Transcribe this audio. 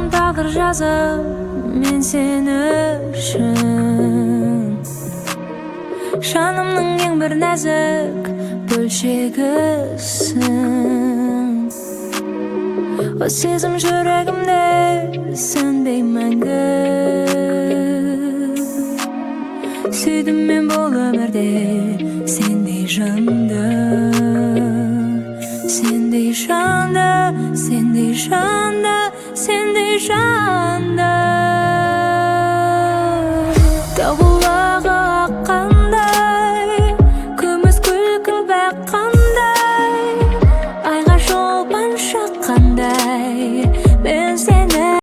Таңдадым тағдыр жазып мен сені үшін. Жанымның ең бір нәзік бөлшегісің. О сезім жүрегімде сөнбей мәңгі. Сүйдім мен бұл өмірде сендей жанды, сендей жанды, сендей жанды, сендей жанды.